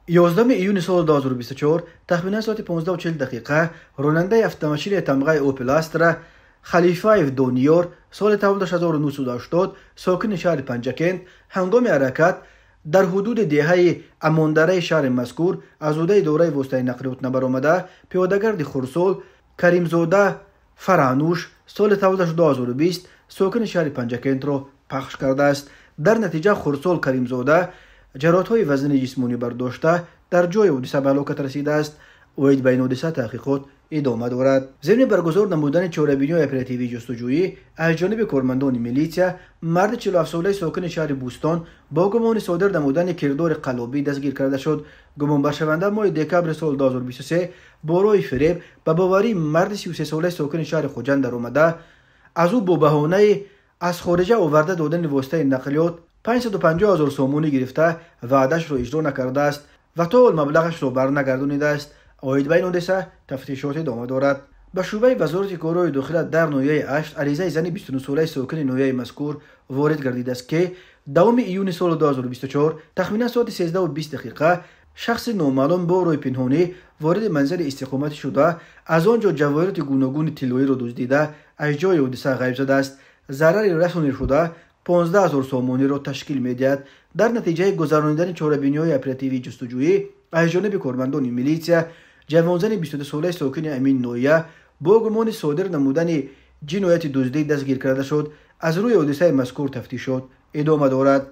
11 июни соли 2024 тахминан соати 15:40 дақиқа ронандаи автомошинаи тамғаи Опел Астра Халифаев Дониёр, соли таваллудаш 1980, сокини шаҳри Панҷакент, ҳангоми ҳаракат дар ҳудуди деҳаи Амондараи шаҳри мазкур аз ҳудаи идораи воситаи нақлиёт набаромада, пиёдагарди хурдсол Каримзода Фарануш, соли таваллудаш 2020, сокини шаҳри Панҷакентро пахш кардааст. Дар натиҷа хурдсол Каримзода ҷароҳатҳои вазнини ҷисмонӣ бардошта, дар ҷои ҳодиса ба ҳалокат расидааст. Оид ба ин ҳодиса таҳқиқот идома дорад. Зимни баргузор намудани чорабиниҳои оперативии ҷустуҷӯӣ аз ҷониби кормандони милитсия, марди 47-солаи сокини шаҳри Бӯстон бо гумони содир намудани кирдори қаллобӣ дастгир карда шуд. Гумонбаршаванда моҳи декабри соли 2023 бо роҳи фиреб ба боварии марди 33-солаи сокини шаҳри Хуҷанд даромада, аз ӯ бо баҳонаи аз хориҷа оварда додани воситаи нақлиёт 550 ҳазор сомонӣ гирифта, ваъдашро иҷро накардааст ва то ҳол маблағашро барнагардонидааст. Оид ба ин ҳодиса тафтишот идома дорад. Ба шӯъбаи Вазорати корҳои дохила дар ноҳияи Ашт аризаи зани 29-солаи сокини ноҳияи мазкур ворид гардидааст, ки 10 июни соли 2024 тахминан соати 13:20 дақиқа шахси номаълум бо роҳи пинҳонӣ вориди манзили истиқоматӣ шуда, аз он ҷо ҷавоҳироти гуногуни тиллоиро дуздида, аз ҷои ҳодиса ғайб задааст. Зарари расонидашуда 15 ҳазор сомониро ташкил медиҳад. Дар натиҷаи гузаронидани чорабиниҳои оперативии ҷустуҷӯӣ аз ҷониби кормандони милитсия, ҷавонзани 22-солаи сокини ҳамин ноҳия бо гумони содир намудани ҷинояти дуздӣ дастгир карда шуд. Аз рӯи ҳодисаи мазкур тафтишот идома дорад.